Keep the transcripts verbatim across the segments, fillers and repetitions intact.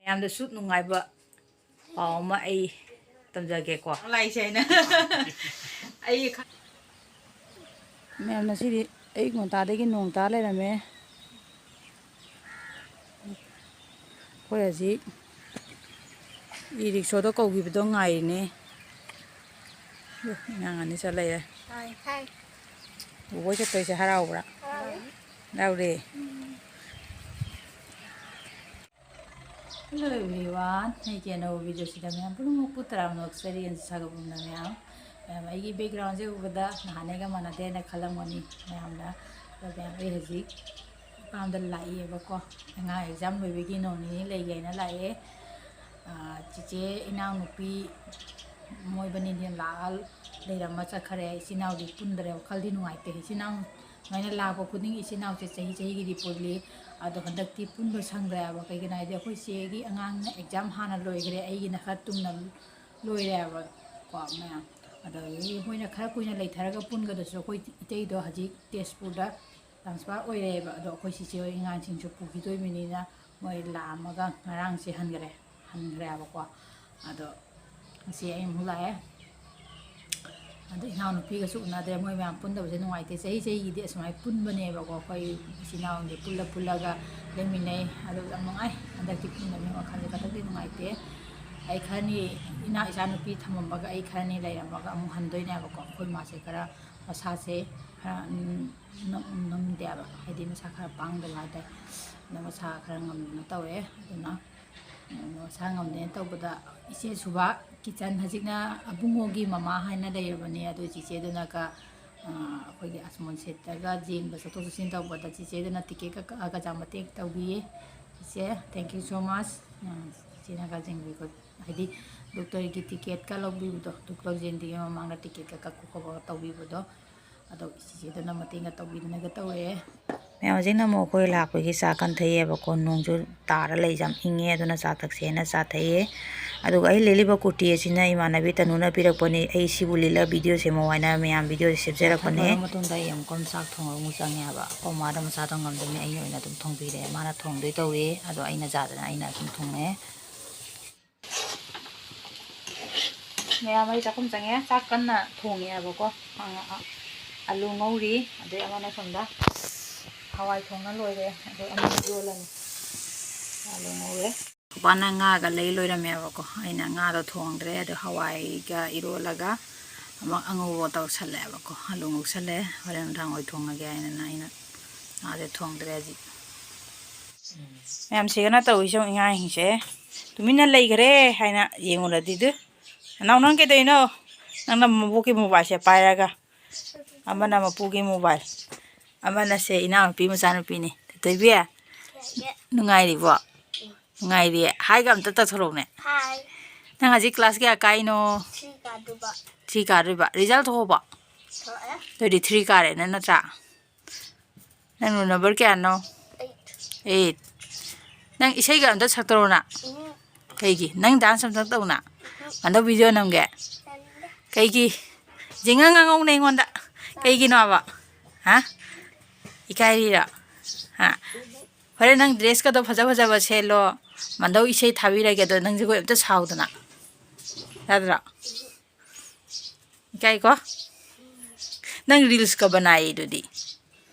ꯃꯌꯥꯝꯗꯁꯨ ꯅꯨꯡꯉꯥꯏꯕ ꯄꯥꯎ ꯑꯃ ꯑꯩ ꯇꯝꯖꯒꯦꯀꯣ꯫ ꯂꯥꯛꯏꯁꯦ ꯑꯩꯅ꯫ ꯑꯩ ꯈ- ꯃꯌꯥꯝ, ꯉꯁꯤꯗꯤ ꯑꯌꯨꯛ ꯉꯟꯇꯥꯗꯒꯤ ꯅꯣꯡ ꯇꯥ ꯂꯩꯔꯝꯃꯦ꯫ ꯑꯩꯈꯣꯏ ꯍꯧꯖꯤꯛ ꯏ ꯔꯤꯛꯁꯣꯗ ꯀꯧꯈꯤꯕꯗꯣ ꯉꯥꯏꯔꯤꯅꯦ꯫ ꯑꯉꯥꯡ ꯑꯅꯤ ꯆꯠ ꯂꯩꯔꯦ꯫ ꯕꯣꯕꯣꯏ ꯆꯠꯄꯩꯁꯦ ꯍꯔꯥꯎꯕ꯭ꯔꯥ? ꯍꯔꯥꯎꯔꯦ꯫ Hello everyone, ꯑꯩꯒꯤ ꯑꯅꯧꯕ ꯚꯤꯗꯤꯑꯣꯁꯤꯗ ꯃꯌꯥꯝ ꯄꯨꯝꯅꯃꯛꯄꯨ ꯇꯔꯥꯝꯅ ꯑꯣꯛꯆꯔꯤ꯫ ꯁꯥꯒꯕꯨꯝꯅ ꯃꯌꯥꯝ, ꯃꯌꯥꯝ ꯑꯩꯒꯤ ꯕꯦꯛꯒ꯭ꯔꯥꯎꯟꯁꯦ ꯎꯕꯗ ꯅꯍꯥꯟꯉꯩꯒ ꯃꯥꯟꯅꯗꯦꯅ ꯈꯜꯂꯝꯒꯅꯤ ꯃꯌꯥꯝꯅ꯫ ꯑꯗꯣ ꯃꯌꯥꯝ, ꯑꯩ ꯍꯧꯖꯤꯛ ꯏꯄꯥꯝꯗ ꯂꯥꯛꯏꯌꯦꯕꯀꯣ꯫ ꯑꯉꯥꯡ ꯑꯦꯛꯖꯥꯝ ꯂꯣꯏꯕꯒꯤ ꯅꯣꯡ ꯅꯤꯅꯤ ꯂꯩꯒꯦꯅ ꯂꯥꯛꯑꯦ꯫ ꯑꯥ, ꯆꯤꯆꯦ ꯏꯅꯥꯎꯅꯨꯄꯤ ꯃꯣꯏꯕꯅꯤꯅ ꯂꯥꯛꯑ ꯂꯩꯔꯝꯃ ꯆꯠꯈ꯭ꯔꯦ꯫ ꯏꯆꯤꯟ ꯏꯅꯥꯎꯗꯤ ꯄꯨꯟꯗ꯭ꯔꯦ꯫ ꯋꯥꯈꯜꯗꯤ ꯅꯨꯡꯉꯥꯏꯇꯦ꯫ ꯏꯆꯤꯟ ꯏꯅꯥꯎ ꯁꯨꯃꯥꯏꯅ ꯂꯥꯛꯄ ꯈꯨꯗꯤꯡꯒꯤ ꯏꯆꯤꯟ ꯏꯅꯥꯎꯁꯦ ꯆꯍꯤ ꯆꯍꯤꯒꯤꯗꯤ ꯄꯨꯜꯂꯤ꯫ ꯑꯗꯣ ꯍꯟꯗꯛꯇꯤ ꯄꯨꯟꯕ ꯁꯪꯗ꯭ꯔꯦꯕ꯫ ꯀꯩꯒꯤꯅꯣ ꯍꯥꯏꯗꯤ ꯑꯩꯈꯣꯏ ꯆꯦꯒꯤ ꯑꯉꯥꯡꯅ ꯑꯦꯛꯖꯥꯝ ꯍꯥꯟꯅ ꯂꯣꯏꯈ꯭ꯔꯦ, ꯑꯩꯒꯤꯅ ꯈꯔ ꯇꯨꯝꯅ ꯂꯣꯏꯔꯦꯕ ꯀꯣ ꯃꯌꯥꯝ꯫ ꯑꯗꯒꯤ ꯃꯣꯏꯅ ꯈꯔ ꯀꯨꯏꯅ ꯂꯩꯊꯔꯒ ꯄꯨꯟꯒꯗꯁꯨ ꯑꯩꯈꯣꯏ ꯏꯇꯩꯗꯣ ꯍꯧꯖꯤꯛ ꯇꯦꯖꯄꯨꯔꯗ ꯇ꯭ꯔꯥꯟꯁꯐꯔ ꯑꯣꯏꯔꯦꯕ꯫ ꯑꯗꯣ ꯑꯩꯈꯣꯏ ꯆꯤꯆꯦ ꯍꯣꯏ ꯑꯉꯥꯡꯁꯤꯡꯁꯨ ꯄꯨꯈꯤꯗꯣꯏꯕꯅꯤꯅ ꯃꯣꯏ ꯂꯥꯛꯑꯝꯃꯒ ꯉꯔꯥꯡꯁꯦ ꯍꯟꯈ꯭ꯔꯦ, ꯍꯟꯈ꯭ꯔꯦꯕꯀꯣ꯫ ꯑꯗꯣ ꯉꯁꯤ ꯑꯩ ꯑꯃꯨꯛ ꯂꯥꯛꯑꯦ꯫ ꯑꯗꯣ ꯏꯅꯥꯎꯅꯨꯄꯤꯒꯁꯨ ꯎꯅꯗ꯭ꯔꯦ꯫ ꯃꯣꯏ ꯃꯌꯥꯝ ꯄꯨꯟꯗꯕꯁꯦ ꯅꯨꯡꯉꯥꯏꯇꯦ꯫ ꯆꯍꯤ ꯆꯍꯤꯒꯤꯗꯤ ꯑꯁꯨꯃꯥꯏꯅ ꯄꯨꯟꯕꯅꯦꯕꯀꯣ꯫ ꯑꯩꯈꯣꯏ ꯏꯆꯤꯟ ꯏꯅꯥꯎꯁꯦ ꯄꯨꯜꯂ ꯄꯨꯜꯂꯒ ꯂꯩꯃꯤꯟꯅꯩ꯫ ꯑꯗꯨ ꯌꯥꯝ ꯅꯨꯡꯉꯥꯏ꯫ ꯍꯟꯗꯛꯇꯤ ꯄꯨꯟꯗꯕꯅꯤꯅ ꯋꯥꯈꯜꯁꯦ ꯈꯇꯪꯗꯤ ꯅꯨꯡꯉꯥꯏꯇꯦ꯫ ꯑꯩ ꯈꯔꯅꯤ ꯏꯅꯥꯎ ꯏꯆꯥꯅꯨꯄꯤ ꯊꯝꯃꯝꯃꯒ ꯑꯩ ꯈꯔꯅꯤ ꯂꯩꯔꯝꯃꯒ ꯑꯃꯨꯛ ꯍꯟꯗꯣꯏꯅꯦꯕꯀꯣ꯫ ꯑꯩꯈꯣꯏ ꯃꯥꯁꯦ ꯈꯔ ꯃꯁꯥꯁꯦ ꯈꯔ, ꯎꯝ, ꯅꯝ-, ꯅꯝꯗꯦꯕ꯫ ꯍꯥꯏꯗꯤ ꯃꯁꯥ ꯈꯔ ꯄꯥꯡꯗꯕ ꯍꯥꯏꯇꯥꯔꯦ꯫ ꯑꯗꯣ ꯃꯁꯥ ꯈꯔ ꯉꯝꯗꯅ ꯇꯧꯔꯦ꯫ ꯑꯗꯨꯅ ꯃꯁꯥ ꯉꯝꯗꯦꯅ ꯇꯧꯕꯗ ꯏꯆꯦ ꯁꯨꯕꯥ ꯀꯤꯆꯟ, ꯍꯧꯖꯤꯛꯅ ꯑꯕꯨꯡꯉꯣꯒꯤ ꯃꯃꯥ ꯍꯥꯏꯅ ꯂꯩꯔꯕꯅꯦ꯫ ꯑꯗꯨ ꯆꯤꯆꯦꯗꯨꯅꯒ, ꯑ, ꯑꯩꯈꯣꯏꯒꯤ ꯑꯁꯃꯣꯟ ꯁꯦꯠꯇꯒ ꯌꯦꯡꯕ ꯆꯠꯊꯣꯛ ꯆꯠꯁꯤꯟ ꯇꯧꯕꯗ ꯆꯤꯆꯦꯗꯨꯅ ꯇꯤꯀꯦꯠꯀ ꯀꯛꯑꯒ ꯆꯥ ꯃꯇꯦꯡ ꯇꯧꯕꯤꯌꯦ꯫ ꯏꯆꯦ, thank you so much꯫ ꯑ, ꯆꯤꯆꯦꯅꯒ ꯌꯦꯡꯕꯤ ꯈꯣꯠ-, ꯍꯥꯏꯗꯤ ꯗꯣꯛꯇꯔꯒꯤ ꯇꯤꯀꯦꯠꯀ ꯂꯧꯕꯤꯕꯗꯣ, ꯗꯣꯛꯇꯔ ꯌꯦꯡꯗ꯭ꯔꯤꯉꯩ ꯃꯃꯥꯡꯗ ꯇꯤꯀꯦꯠꯀ ꯀꯛꯄ ꯈꯣꯠꯄꯒ ꯇꯧꯕꯤꯕꯗꯣ, ꯑꯗꯣ ꯆꯤꯆꯦꯗꯨꯅ ꯃꯇꯦꯡꯒ ꯇꯧꯕꯤꯗꯅꯒ ꯇꯧꯔꯛꯑꯦ꯫ ꯃꯌꯥꯝ, ꯍꯧꯖꯤꯛꯅ ꯑꯃꯨꯛ ꯑꯩꯈꯣꯏ ꯂꯥꯛꯄꯒꯤ ꯆꯥ ꯀꯟꯊꯩꯌꯦꯕꯀꯣ꯫ ꯅꯣꯡꯁꯨ ꯇꯥꯔ ꯂꯩꯁꯦ ꯌꯥꯝ ꯏꯪꯉꯦ, ꯑꯗꯨꯅ ꯆꯥ ꯊꯛꯁꯦꯅ ꯆꯥ ꯊꯛꯑꯦ꯫ ꯑꯗꯨꯒ ꯑꯩ ꯂꯤꯠꯂꯤꯕ ꯀꯨꯔꯇꯤ ꯑꯁꯤꯅ ꯏꯃꯥꯟꯅꯕꯤ ꯇꯅꯨꯅ ꯄꯤꯔꯛꯄꯅꯤ꯫ ꯑꯩ ꯁꯤꯕꯨ ꯂꯤꯠꯂ ꯚꯤꯗꯤꯑꯣ ꯁꯦꯝꯃꯣ ꯍꯥꯏꯅ ꯃꯌꯥꯝ ꯚꯤꯗꯤꯑꯣꯁꯦ ꯁꯦꯝꯖꯔꯛꯄꯅꯦ꯫ ꯊꯛꯂꯕ ꯃꯇꯨꯡꯗ ꯑꯩ ꯑꯃꯨꯛꯀ ꯆꯥꯛ ꯊꯣꯡꯕ ꯑꯃꯨꯛ ꯆꯪꯉꯦꯕ꯫ ꯑꯩꯈꯣꯏ ꯃꯥꯗꯣ ꯃꯁꯥꯗꯣ ꯉꯝꯗꯕꯅꯤ, ꯑꯩ ꯑꯣꯏꯅ ꯑꯗꯨꯝ ꯊꯣꯡꯕꯤꯔꯦ꯫ ꯃꯥꯅ ꯊꯣꯡꯗꯣꯏ ꯇꯧꯋꯦ, ꯑꯗꯣ ꯑꯩꯅ ꯆꯥꯗꯅ ꯑꯩꯅ ꯑꯗꯨꯝ ꯊꯣꯡꯉꯦ꯫ ꯃꯌꯥꯝ ꯑꯩ ꯆꯥꯛꯈꯨꯝ ꯆꯪꯉꯦ꯫ ꯆꯥꯛ ꯀꯟꯅ ꯊꯣꯡꯉꯦꯕꯀꯣ꯫ ꯑ, ꯑ, ꯑꯂꯨ ꯉꯧꯔꯤ, ꯑꯗꯩ ꯑꯃꯅ ꯁꯣꯝꯗ ꯍꯋꯥꯏ ꯊꯣꯡꯅ ꯂꯣꯏꯔꯦ, ꯑꯗꯩ ꯑꯃꯅ ꯏꯔꯣꯜꯂꯅꯤ꯫ ꯑꯂꯨ ꯉꯧꯔꯦ꯫ ꯄꯥꯄꯥꯅ ꯉꯥꯒ ꯂꯩ ꯂꯣꯏꯔꯝꯃꯦꯕꯀꯣ꯫ ꯑꯩꯅ ꯉꯥꯗꯣ ꯊꯣꯡꯗ꯭ꯔꯦ, ꯑꯗꯣ ꯍꯋꯥꯏꯒ ꯏꯔꯣꯜꯂꯒ ꯑꯃꯨꯛ ꯑꯉꯧꯕ ꯇꯧꯁꯜꯂꯦꯕꯀꯣ꯫ ꯑꯂꯨ ꯉꯧꯁꯜꯂꯦ, ꯍꯣꯔꯦꯟ ꯅꯨꯡꯗꯥꯡ ꯑꯣꯏ ꯊꯣꯡꯉꯒꯦ ꯍꯥꯏꯅ ꯑꯩꯅ ꯉꯥꯁꯦ ꯊꯣꯡꯗ꯭ꯔꯦ ꯍꯧꯖꯤꯛ꯫ ꯃꯌꯥꯝ ꯁꯤꯒꯅ ꯇꯧꯔꯤꯁꯦ ꯌꯦꯡꯉꯨ, ꯑꯉꯥꯡꯁꯤꯡꯁꯦ꯫ ꯇꯨꯃꯤꯟꯅ ꯂꯩꯈ꯭ꯔꯦ ꯍꯥꯏꯅ ꯌꯦꯡꯉꯨꯔꯗꯤ ꯑꯗꯨ꯫ ꯅꯅꯥꯎ, ꯅꯪ ꯀꯩꯗꯧꯔꯤꯅꯣ? ꯅꯪꯅ ꯃꯕꯣꯛꯀꯤ ꯃꯣꯕꯥꯏꯜꯁꯦ ꯄꯥꯏꯔꯒ꯫ ꯑꯃꯅ ꯃꯄꯨꯒꯤ ꯃꯣꯕꯥꯏꯜ, ꯑꯃꯅ ꯁꯦ ꯏꯅꯥꯎꯅꯨꯄꯤ ꯃꯆꯥꯅꯨꯄꯤꯅꯤ꯫ ꯊꯣꯏꯕꯤ, ꯅꯨꯡꯉꯥꯏꯔꯤꯕꯣ? ꯅꯨꯡꯉꯥꯏꯔꯤꯌꯦ꯫ ꯍꯥꯏꯒ ꯑꯝꯇ ꯇꯧꯊꯣꯔꯛꯎꯅꯦ꯫ ꯍꯥꯏ꯫ ꯅꯪ ꯍꯧꯖꯤꯛ ꯀ꯭ꯂꯥꯁ ꯀꯌꯥ ꯀꯥꯏꯅꯣ? ꯊ꯭ꯔꯤ ꯀꯥꯗꯨꯕ꯫ ꯊ꯭ꯔꯤ ꯀꯥꯗꯣꯏꯕ꯫ ꯔꯤꯖꯜ ꯊꯣꯛꯑꯕꯣ? ꯊꯣꯛꯑꯦ꯫ ꯑꯗꯨꯗꯤ ꯊ꯭ꯔꯤ ꯀꯥꯔꯦꯅꯦ ꯅꯠꯇ꯭ꯔꯥ? ꯅꯪ ꯔꯣꯜ ꯅꯝꯕꯔ ꯀꯌꯥꯅꯣ? ꯑꯩꯠ꯫ ꯑꯩꯠ꯫ ꯅꯪ ꯏꯁꯩꯒ ꯑꯝꯇ ꯁꯛꯇꯔꯣ ꯅꯪ? ꯎꯝ꯫ ꯀꯩꯒꯤ? ꯅꯪ ꯗꯥꯟꯁ ꯑꯝꯇ ꯇꯧꯅ꯫ ꯎꯝ꯫ ꯍꯟꯗꯛ ꯚꯤꯗꯤꯑꯣ ꯅꯝꯒꯦ꯫ ꯇꯜꯂꯦ꯫ ꯀꯩꯒꯤ? ꯖꯤꯡꯉ ꯉꯥꯡꯉꯧꯅꯦ ꯑꯩꯉꯣꯟꯗ꯫ ꯀꯩꯒꯤꯅꯣꯕ? ꯍꯥ? ꯏꯀꯥꯏꯔꯤꯔꯣ? ꯍꯥ? ꯍꯣꯔꯦꯟ ꯅꯪ ꯗ꯭ꯔꯦꯁꯀꯗꯣ ꯐꯖ ꯐꯖꯕ ꯁꯦꯠꯂꯣ꯫ ꯃꯟꯗꯧ ꯏꯁꯩ ꯊꯥꯕꯤꯔꯒꯦ ꯑꯗꯣ ꯅꯪ ꯖꯒꯣꯏ ꯑꯝꯇ ꯁꯥꯎꯗꯅ꯫ ꯌꯥꯗ꯭ꯔꯣ? ꯏꯀꯥꯏꯀꯣ? ꯅꯪ ꯔꯤꯜꯁꯀ ꯕꯅꯥꯏꯗꯨꯗꯤ꯫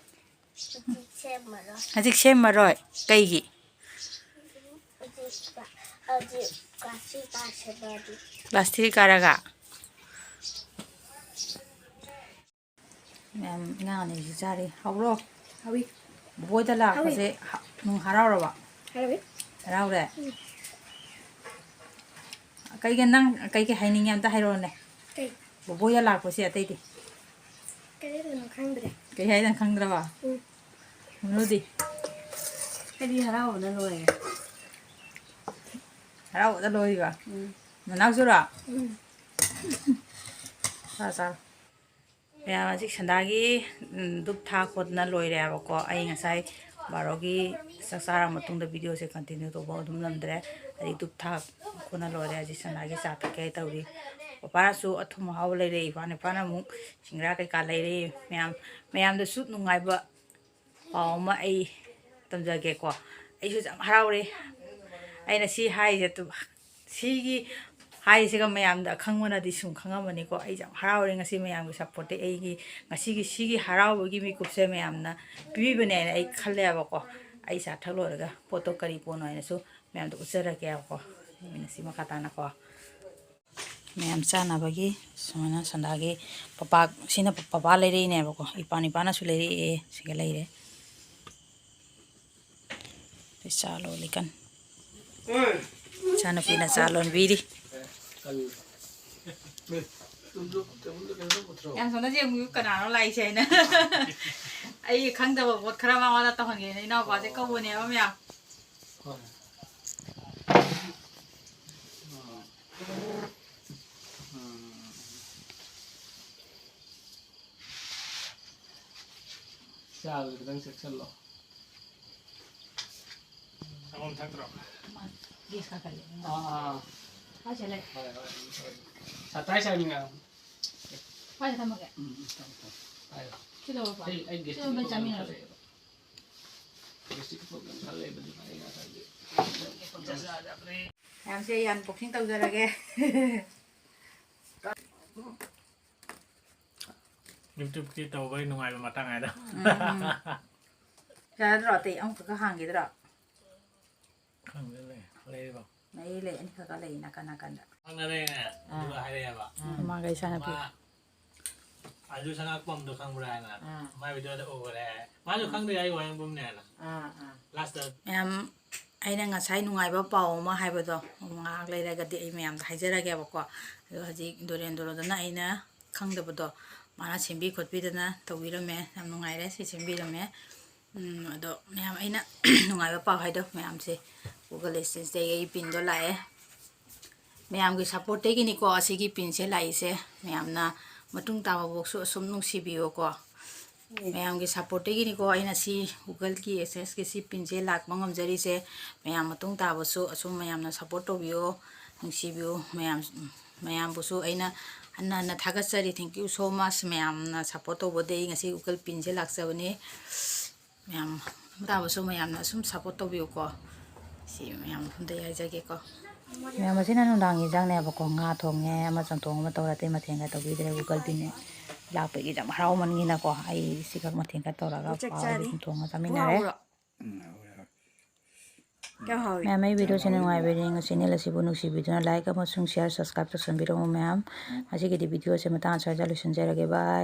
ꯍꯧꯖꯤꯛ ꯁꯦꯝꯃꯔꯣꯏ꯫ ꯍꯧꯖꯤꯛ ꯁꯦꯝꯃꯔꯣꯏ꯫ ꯀꯩꯒꯤ? ꯍꯧꯖꯤꯛ ꯀ-, ꯍꯧꯖꯤꯛ ꯀ꯭ꯂꯥꯁ ꯊ꯭ꯔꯤ ꯀꯥꯁꯜꯂꯗꯤ꯫ ꯀ꯭ꯂꯥꯁ ꯊ꯭ꯔꯤ ꯀꯥꯔꯒ? ꯃꯌꯥꯝ ꯏꯉꯥꯡ ꯑꯅꯤꯁꯤ ꯆꯥꯔꯤ꯫ ꯍꯥꯎꯕ꯭ꯔꯣ? ꯍꯥꯎꯏ꯫ ꯕꯣꯕꯣꯏꯗ ꯂꯥꯛꯄꯁꯦ ꯍꯥꯎꯏ꯫ ꯍ-, ꯅꯨꯡ ꯍꯔꯥꯎꯔꯕ? ꯍꯔꯥꯎꯏ꯫ ꯍꯔꯥꯎꯔꯦ? ꯎꯝ꯫ ꯀꯩꯒꯤ ꯅꯪ ꯀꯩꯀꯩ ꯍꯥꯏꯅꯤꯡꯉꯦ ꯑꯝꯇ ꯍꯥꯏꯔꯛꯑꯣꯅꯦ꯫ ꯀꯩ? ꯕꯣꯕꯣꯏꯗ ꯂꯥꯛꯄꯁꯦ ꯑꯇꯩꯗꯤ꯫ ꯀꯔꯤꯅꯣ ꯈꯪꯗ꯭ꯔꯦ꯫ ꯀꯩ ꯍꯥꯏꯅꯣ ꯈꯪꯗ꯭ꯔꯕ? ꯎꯝ꯫ ꯃꯅꯨꯗꯤ? ꯑꯩꯗꯤ ꯍꯔꯥꯎꯕꯅ ꯂꯣꯏꯔꯦ꯫ ꯍꯔꯥꯎꯕꯗ ꯂꯣꯏꯔꯤꯕ? ꯎꯝ꯫ ꯅꯅꯥꯎꯁꯨꯔꯣ? ꯎꯝ꯫ ꯆꯥꯔꯣ, ꯆꯥꯔꯣ꯫ ꯃꯌꯥꯝ, ꯍꯧꯖꯤꯛ ꯁꯟꯗꯥꯒꯤ, ꯎꯝ, ꯙꯨꯞ ꯊꯥ ꯈꯣꯠꯇꯅ ꯂꯣꯏꯔꯦꯕꯀꯣ꯫ ꯑꯩ ꯉꯁꯥꯏ ꯕꯥꯔꯣꯒꯤ ꯆꯥꯛ ꯆꯥꯔ ꯃꯇꯨꯡꯗ ꯚꯤꯗꯤꯑꯣꯁꯦ ꯀꯟꯇꯤꯅ꯭ꯌꯨ ꯇꯧꯕ ꯑꯗꯨꯝ ꯉꯝꯗ꯭ꯔꯦ꯫ ꯑꯗꯩ ꯙꯨꯞ ꯊꯥ ꯈꯣꯠꯅ ꯂꯣꯏꯔꯦ꯫ ꯍꯧꯖꯤꯛ ꯁꯟꯗꯥꯒꯤ ꯆꯥ ꯊꯛꯀꯦ ꯇꯧꯔꯤ꯫ ꯄꯄꯥꯅꯁꯨ ꯑꯊꯨꯝ ꯑꯍꯥꯎꯕ ꯂꯩꯔꯛꯏ, ꯏꯄꯥꯅ, ꯏꯄꯥꯅ ꯑꯃꯨꯛ ꯁꯤꯡꯒ꯭ꯔꯥ ꯀꯩꯀꯥ ꯂꯩꯔꯛꯏ꯫ ꯃꯌꯥꯝ, ꯃꯌꯥꯝꯗꯁꯨ ꯅꯨꯡꯉꯥꯏꯕ ꯄꯥꯎ ꯑꯃ ꯑꯩ ꯇꯝꯖꯒꯦꯀꯣ꯫ ꯑꯩꯁꯨ ꯌꯥꯝ ꯍꯔꯥꯎꯔꯦ꯫ ꯑꯩꯅ ꯁꯤ ꯍꯥꯏꯔꯤꯁꯦ ꯑꯗꯨ, ꯁꯤꯒꯤ ꯍꯥꯏꯔꯤꯁꯤꯒ ꯃꯌꯥꯝꯗ ꯑꯈꯪꯕꯅꯗꯤ ꯁꯨꯝ ꯈꯪꯉꯝꯃꯅꯤꯀꯣ꯫ ꯑꯩꯁꯦ ꯌꯥꯝ ꯍꯔꯥꯎꯔꯦ ꯉꯁꯤ ꯃꯌꯥꯝꯒꯤ ꯁꯞꯄꯣꯔꯠꯇꯤ꯫ ꯑꯩꯒꯤ ꯉꯁꯤꯒꯤ ꯁꯤꯒꯤ ꯍꯔꯥꯎꯕꯒꯤ ꯃꯤꯀꯨꯞꯁꯦ ꯃꯌꯥꯝꯅ ꯄꯤꯕꯤꯕꯅꯦ ꯍꯥꯏꯅ ꯑꯩ ꯈꯜꯂꯦꯕꯀꯣ꯫ ꯑꯩ ꯆꯥ ꯊꯛ ꯂꯣꯏꯔꯒ ꯄꯣꯠꯇꯣ ꯀꯔꯤ ꯄꯣꯠꯅꯣ ꯍꯥꯏꯅꯁꯨ ꯃꯌꯥꯝꯗ ꯎꯠꯆꯔꯛꯀꯦꯕꯀꯣ꯫ ꯑꯩꯅ ꯁꯤ ꯃꯈꯥ ꯇꯥꯅꯀꯣ꯫ ꯃꯌꯥꯝ ꯆꯥꯅꯕꯒꯤ ꯁꯨꯃꯥꯏꯅ ꯁꯟꯗꯥꯒꯤ ꯄꯄꯥ, ꯁꯤꯅ ꯄꯄꯥ ꯂꯩꯔꯛꯏꯅꯦꯕꯀꯣ꯫ ꯏꯄꯥ, ꯏꯄꯥꯅꯁꯨ ꯂꯩꯔꯛꯑꯦ꯫ ꯁꯤꯒ ꯂꯩꯔꯦ꯫ ꯑꯗꯩ ꯆꯥ ꯂꯣꯜꯂꯤ ꯀꯟꯅ꯫ ꯏꯆꯥꯅꯨꯄꯤꯅ ꯆꯥ ꯂꯣꯟꯕꯤꯔꯤ꯫ ꯌꯥꯝ ꯁꯣꯝꯗ ꯌꯦꯡꯕꯤꯌꯨ, ꯀꯅꯥꯅꯣ ꯂꯥꯛꯏꯁꯦ ꯍꯥꯏꯅ꯫ ꯑꯩ ꯈꯪꯗꯕ ꯄꯣꯠ ꯈꯔ ꯃꯉꯣꯟꯗ ꯇꯧꯍꯟꯒꯦꯅ ꯏꯅꯥꯎꯄꯥꯁꯦ ꯀꯧꯕꯅꯦꯕ ꯃꯌꯥꯝ꯫ ꯍꯣꯏ꯫ ꯆꯥꯕꯗ ꯈꯤꯇꯪ ꯆꯦꯛꯁꯤꯜꯂꯣ꯫ ꯁꯪꯒꯣꯝ ꯊꯛꯇ꯭ꯔꯣ? ꯒꯦꯁ ꯀꯥꯈꯠꯂꯦ꯫ ꯑꯥ, ꯑꯥ꯫ ꯍꯣꯏ, ꯁꯦ ꯂꯩ꯫ ꯍꯣꯏ, ꯍꯣꯏ, ꯍꯣꯏ꯫ ꯁꯥꯇꯥꯏ ꯆꯥꯅꯤꯡꯉꯦ꯫ ꯍꯣꯏ, ꯊꯝꯃꯒꯦ꯫ ꯎꯝ, ꯎꯝ, ꯊꯝꯃꯣ, ꯊꯝꯃꯣ꯫ ꯄꯥꯏꯔꯣ꯫ ꯁꯤ ꯂꯧꯔꯣ, ꯄꯥ꯫ ꯑꯩ, ꯑꯩ ꯁꯤ ꯂꯧꯔꯣ, ꯆꯥꯃꯤꯟꯅꯔꯁꯤ꯫ Gastric problem ꯈꯔ ꯂꯩꯕꯅꯤꯅ ꯑꯩ ꯉꯁꯥꯏꯗꯤ ꯃꯌꯥꯝꯁꯦ ꯌꯥꯟ boxing ꯇꯧꯖꯔꯒꯦ꯫ YouTubeꯀꯤ ꯇꯧꯕꯒꯤ ꯅꯨꯡꯉꯥꯏꯕ ꯃꯇꯥꯡ ꯍꯥꯏꯗꯣ꯫ ꯎꯝ꯫ ꯌꯥꯔꯗ꯭ꯔꯣ? ꯑꯇꯩ ꯑꯃꯈꯛꯀ ꯍꯥꯡꯈꯤꯗ꯭ꯔꯣ? ꯈꯪꯗꯦ, ꯂꯩ, ꯂꯩꯔꯤꯕꯣ? ꯂꯩ, ꯂꯩ, ꯑꯅꯤꯈꯛꯀ ꯂꯩ ꯅꯥꯀꯟ ꯅꯥꯀꯟꯗ꯫ ꯈꯪꯅꯔꯦ, ꯑꯥ꯫ ꯑꯗꯨꯒ ꯍꯥꯏꯔꯛꯑꯦꯕ꯫ ꯎꯝ꯫ ꯃꯥꯒ ꯏꯆꯥꯅꯨꯄꯤ꯫ ꯃꯥ ꯑꯗꯨ ꯁꯉꯥꯛꯄꯝꯗꯣ ꯈꯪꯕ꯭ꯔꯥ ꯍꯥꯏꯅ꯫ ꯑꯥ꯫ ꯃꯥꯏ videoꯗ ꯎꯈ꯭ꯔꯦ꯫ ꯃꯥꯁꯨ ꯎꯝ꯫ ꯈꯪꯗꯦ ꯑꯩ ꯋꯥꯍꯦꯡꯕꯝꯅꯦ ꯍꯥꯏꯅ꯫ ꯑꯥ, ꯑꯥ꯫ Lastꯇ꯫ ꯃꯌꯥꯝ, ꯑꯩꯅ ꯉꯁꯥꯏ ꯅꯨꯡꯉꯥꯏꯕ ꯄꯥꯎ ꯑꯃ ꯍꯥꯏꯕꯗꯣ, ꯉꯥꯏꯍꯥꯛ ꯂꯩꯔꯒꯗꯤ ꯑꯩ ꯃꯌꯥꯝꯗ ꯍꯥꯏꯖꯔꯒꯦꯕꯀꯣ꯫ ꯑꯗꯣ ꯍꯧꯖꯤꯛ ꯗꯣꯔꯦꯟꯗ꯭ꯔꯣꯗꯨꯅ ꯑꯩꯅ ꯈꯪꯗꯕꯗꯣ ꯃꯥꯅ ꯁꯦꯝꯕꯤ ꯈꯣꯠꯄꯤꯗꯅ ꯇꯧꯕꯤꯔꯝꯃꯦ꯫ ꯌꯥꯝ ꯅꯨꯡꯉꯥꯏꯔꯦ, ꯁꯤ ꯁꯦꯝꯕꯤꯔꯝꯃꯦ꯫ ꯎꯝ, ꯑꯗꯣ ꯃꯌꯥꯝ, ꯑꯩꯅ ꯅꯨꯡꯉꯥꯏꯕ ꯄꯥꯎ ꯍꯥꯏꯗꯣ ꯃꯌꯥꯝꯁꯦ, Google AdSenseꯇꯒꯤ ꯑꯩ pinꯗꯣ ꯂꯥꯛꯑꯦ꯫ ꯃꯌꯥꯝꯒꯤ supportꯇꯒꯤꯅꯤꯀꯣ ꯑꯁꯤꯒꯤ pinꯁꯦ ꯂꯥꯛꯏꯁꯦ꯫ ꯃꯌꯥꯝꯅ ꯃꯇꯨꯡ ꯇꯥꯕꯐꯥꯎꯁꯨ ꯑꯁꯨꯝ ꯅꯨꯡꯁꯤꯕꯤꯌꯨꯀꯣ꯫ ꯃꯌꯥꯝꯒꯤ ꯁꯞꯄꯣꯔꯠꯇꯒꯤꯅꯤꯀꯣ ꯑꯩꯅ ꯁꯤ ꯒꯨꯒꯜꯒꯤ ꯑꯦꯁꯦꯁꯀꯤ ꯁꯤ ꯄꯤꯟꯁꯦ ꯂꯥꯛꯄ ꯉꯝꯖꯔꯤꯁꯦ꯫ ꯃꯌꯥꯝ ꯃꯇꯨꯡ ꯇꯥꯕꯁꯨ ꯑꯁꯨꯝ ꯃꯌꯥꯝꯅ ꯁꯞꯄꯣꯔꯠ ꯇꯧꯕꯤꯌꯣ, ꯅꯨꯡꯁꯤꯕꯤꯌꯨ꯫ ꯃꯌꯥꯝ, ꯃꯌꯥꯝꯕꯨꯁꯨ ꯑꯩꯅ ꯍꯟꯅ ꯍꯟꯅ ꯊꯥꯒꯠꯆꯔꯤ꯫ Thank you so much꯫ ꯃꯌꯥꯝꯅ ꯁꯞꯄꯣꯔꯠ ꯇꯧꯕꯗꯒꯤ ꯉꯁꯤ ꯒꯨꯒꯜ ꯄꯤꯟꯁꯦ ꯂꯥꯛꯆꯕꯅꯤ꯫ ꯃꯌꯥꯝ ꯇꯥꯕꯁꯨ ꯃꯌꯥꯝꯅ ꯑꯁꯨꯝ ꯁꯞꯄꯣꯔꯠ ꯇꯧꯕꯤꯌꯨꯀꯣ꯫ ꯁꯤ ꯃꯌꯥꯝ ꯑꯝꯇ ꯍꯥꯏꯖꯒꯦꯀꯣ꯫ ꯃꯌꯥꯝ ꯑꯁꯤꯅ ꯅꯨꯡꯗꯥꯡꯒꯤ ꯏꯟꯖꯥꯡꯅꯦꯕꯀꯣ꯫ ꯉꯥ ꯊꯣꯡꯉꯦ, ꯑꯃ ꯆꯝꯊꯣꯡ ꯑꯃ ꯇꯧꯔꯦ, ꯑꯇꯩ ꯃꯊꯦꯜꯒ ꯇꯧꯕꯤꯗ꯭ꯔꯦ꯫ ꯒꯨꯒꯜ ꯄꯤꯟꯅꯦ ꯂꯥꯛꯄꯒꯤ ꯌꯥꯝ ꯍꯔꯥꯎꯃꯟꯒꯤꯅꯀꯣ꯫ ꯑꯩ ꯁꯤꯈꯛ ꯃꯊꯦꯜ ꯈꯔ ꯇꯧꯔꯒ ꯆꯥꯛ ꯄꯥꯎ ꯆꯥꯔꯤ꯫ ꯑꯗꯨꯝ ꯊꯣꯡꯉ ꯆꯥꯃꯤꯟꯅꯔꯦ꯫ ꯍꯥꯎꯕ꯭ꯔꯣ? ꯎꯝ, ꯍꯥꯎꯔꯦ, ꯍꯥꯎꯔꯦ꯫ ꯌꯥꯝ ꯍꯥꯎꯋꯤ꯫ ꯃꯌꯥꯝ ꯑꯩ ꯚꯤꯗꯤꯑꯣꯁꯦ ꯅꯨꯡꯉꯥꯏꯕꯤꯔꯦ꯫ ꯉꯁꯤ ꯆꯦꯅꯦꯜ ꯑꯁꯤꯕꯨ ꯅꯨꯡꯁꯤꯕꯤꯗꯨꯅ ꯂꯥꯏꯛ ꯑꯃꯁꯨꯡ ꯁꯤꯌꯥꯔ, ꯁꯕꯁꯀ꯭ꯔꯥꯏꯕ ꯇꯧꯁꯟꯕꯤꯔꯝꯃꯨ ꯃꯌꯥꯝ꯫ ꯉꯁꯤꯒꯤꯗꯤ ꯚꯤꯗꯤꯑꯣꯁꯦ ꯃꯇꯥꯡ ꯑꯁ꯭ꯋꯥꯏꯗ ꯂꯣꯏꯁꯤꯟꯖꯔꯒꯦ꯫ ꯕꯥꯏ꯫